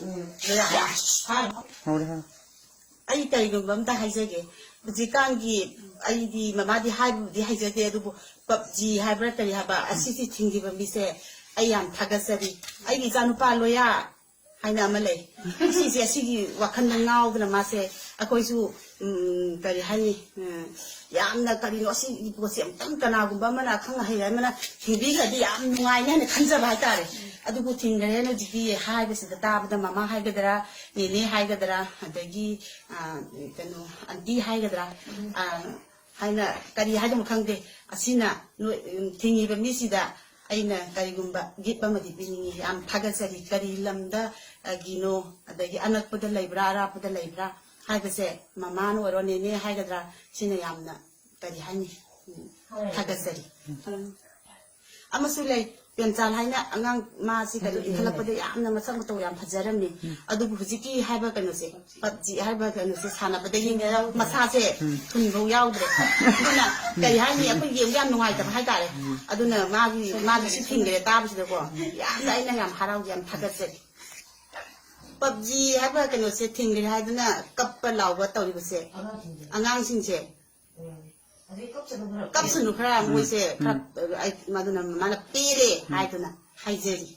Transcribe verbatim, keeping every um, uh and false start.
ꯎꯝ, ꯍꯥꯏꯔꯣ꯫ ꯍꯧꯔꯦ, ꯍꯧꯔꯦ꯫ ꯑꯩ ꯀꯔꯤꯒꯨꯝꯕ ꯑꯝꯇ ꯍꯥꯏꯖꯒꯦ꯫ ꯍꯧꯖꯤꯛꯀꯥꯟꯒꯤ, ꯑꯩꯗꯤ ꯃꯃꯥꯗꯤ ꯍꯥꯏꯕꯕꯨꯗꯤ ꯍꯩꯖꯗꯦ, ꯑꯗꯨꯕꯨ ꯄꯞꯖꯤ ꯍꯥꯏꯕ꯭ꯔꯥ ꯀꯔꯤ ꯍꯥꯏꯕ, ꯑꯁꯤꯁꯤ ꯊꯤꯡꯈꯤꯕ ꯃꯤꯁꯦ ꯑꯩ ꯌꯥꯝ ꯊꯥꯒꯠꯆꯔꯤ꯫ ꯑꯩꯒꯤ ꯏꯆꯥꯅꯨꯄꯥ ꯂꯣꯌꯥ ꯍꯥꯏꯅ ꯑꯃ ꯂꯩ꯫ ꯁꯤꯁꯦ ꯑꯁꯤꯒꯤ ꯋꯥꯈꯜꯗ ꯉꯥꯎꯗꯅ ꯃꯥꯁꯦ, ꯑꯩꯈꯣꯏꯁꯨ, ꯎꯝ, ꯀꯔꯤ ꯍꯥꯏꯅꯤ, ꯎꯝ, ꯌꯥꯝꯅ ꯀꯔꯤꯅꯣ ꯑꯁꯤꯒꯤ ꯄꯣꯠꯁꯦ ꯑꯃꯨꯛꯇꯪ ꯀꯅꯥꯒꯨꯝꯕ ꯑꯃꯅ ꯑꯈꯪ ꯑꯍꯩ ꯑꯃꯅ ꯊꯤꯡꯕꯤꯈ꯭ꯔꯗꯤ ꯌꯥꯝ ꯅꯨꯡꯉꯥꯏꯅꯤ ꯍꯥꯏꯅ ꯈꯟꯖꯕ ꯍꯥꯏꯇꯥꯔꯦ꯫ ꯑꯗꯨꯕꯨ ꯊꯤꯡꯈ꯭ꯔꯦꯅ ꯍꯧꯖꯤꯛꯇꯤ ꯍꯥꯏꯕꯁꯤꯗ ꯇꯥꯕꯗ ꯃꯃꯥ ꯍꯥꯏꯒꯗ꯭ꯔꯥ, ꯅꯦꯅꯦ ꯍꯥꯏꯒꯗ꯭ꯔꯥ, ꯑꯗꯒꯤ, ꯑ, ꯀꯩꯅꯣ, ꯑꯟꯇꯤ ꯍꯥꯏꯒꯗ꯭ꯔꯥ, ꯑ, ꯍꯥꯏꯅ ꯀꯔꯤ ꯍꯥꯏꯗꯣꯏꯅꯣ ꯈꯪꯗꯦ꯫ ꯑꯁꯤꯅ ꯅꯣꯏ, ꯎꯝ, ꯊꯤꯡꯉꯤꯕ ꯃꯤꯁꯤꯗ ꯑꯩꯅ ꯀꯔꯤꯒꯨꯝꯕ ꯒꯤꯐ ꯑꯃꯗꯤ ꯄꯤꯅꯤꯡꯉꯤ꯫ ꯌꯥꯝ ꯊꯥꯒꯠꯆꯔꯤ꯫ ꯀꯔꯤ ꯂꯝꯗ, ꯑ, ꯒꯤꯅꯣ, ꯑꯗꯒꯤ ꯑꯅꯛꯄꯗ ꯂꯩꯕ꯭ꯔꯥ, ꯑꯔꯥꯞꯄꯗ ꯂꯩꯕ꯭ꯔꯥ ꯍꯥꯏꯕꯁꯦ ꯃꯃꯥꯅ ꯑꯣꯏꯔꯣ, ꯅꯦꯅꯦ ꯍꯥꯏꯒꯗ꯭ꯔꯥ, ꯁꯤꯅ ꯌꯥꯝꯅ, ꯀꯔꯤ ꯍꯥꯏꯅꯤ, ꯎꯝ, ꯊꯥꯒꯠꯆꯔꯤ꯫ ꯑꯃꯁꯨ ꯂꯩ, ꯄꯦꯝꯆꯥꯟ ꯍꯥꯏꯅ ꯑꯉꯥꯡ, ꯃꯥꯁꯤ ꯀꯩꯅꯣ ꯏꯟꯈꯠꯂꯛꯄꯗ ꯌꯥꯝꯅ ꯃꯁꯛ ꯃꯇꯧ ꯌꯥꯝ ꯐꯖꯔꯝꯃꯤ꯫ ꯑꯗꯨꯕꯨ ꯍꯧꯖꯤꯛꯀꯤ ꯍꯥꯏꯕ ꯀꯩꯅꯣꯁꯦ, ꯄꯞꯖꯤ ꯍꯥꯏꯕ ꯀꯩꯅꯣꯁꯦ ꯁꯥꯟꯅꯕꯗꯒꯤ ꯃꯁꯥꯁꯦ ꯊꯨꯟꯐꯧ ꯌꯥꯎꯗ꯭ꯔꯦ꯫ ꯑꯗꯨꯅ ꯀꯔꯤ ꯍꯥꯏꯅꯤ, ꯑꯩꯈꯣꯏ ꯌꯦꯡꯕ ꯌꯥꯝ ꯅꯨꯡꯉꯥꯏꯇꯕ ꯍꯥꯏꯇꯥꯔꯦ꯫ ꯑꯗꯨꯅ ꯃꯥꯒꯤ, ꯃꯥꯒꯤ ꯁꯤ ꯊꯤꯡꯈ꯭ꯔꯦ ꯇꯥꯕꯁꯤꯗꯀꯣ, ꯌꯥꯝꯅ ꯑꯩꯅ ꯌꯥꯝ ꯍꯔꯥꯎꯖꯩ, ꯌꯥꯝ ꯊꯥꯒꯠꯆꯔꯤ꯫ ꯄꯞꯖꯤ ꯍꯥꯏꯕ ꯀꯩꯅꯣꯁꯦ ꯊꯤꯡꯈ꯭ꯔꯦ ꯍꯥꯏꯗꯨꯅ ꯀꯞꯄ ꯂꯥꯎꯕ ꯇꯧꯔꯤꯕꯁꯦ, ꯑꯉꯥꯡꯁꯤꯡꯁꯦ ꯀꯞꯁꯅꯨ ꯈꯔ, ꯃꯣꯏꯁꯦ ꯈꯔ, ꯑꯩ, ꯃꯗꯨꯅ ꯃꯥꯅ ꯄꯦꯔꯦ ꯍꯥꯏꯗꯨꯅ ꯍꯥꯏꯖꯔꯤ꯫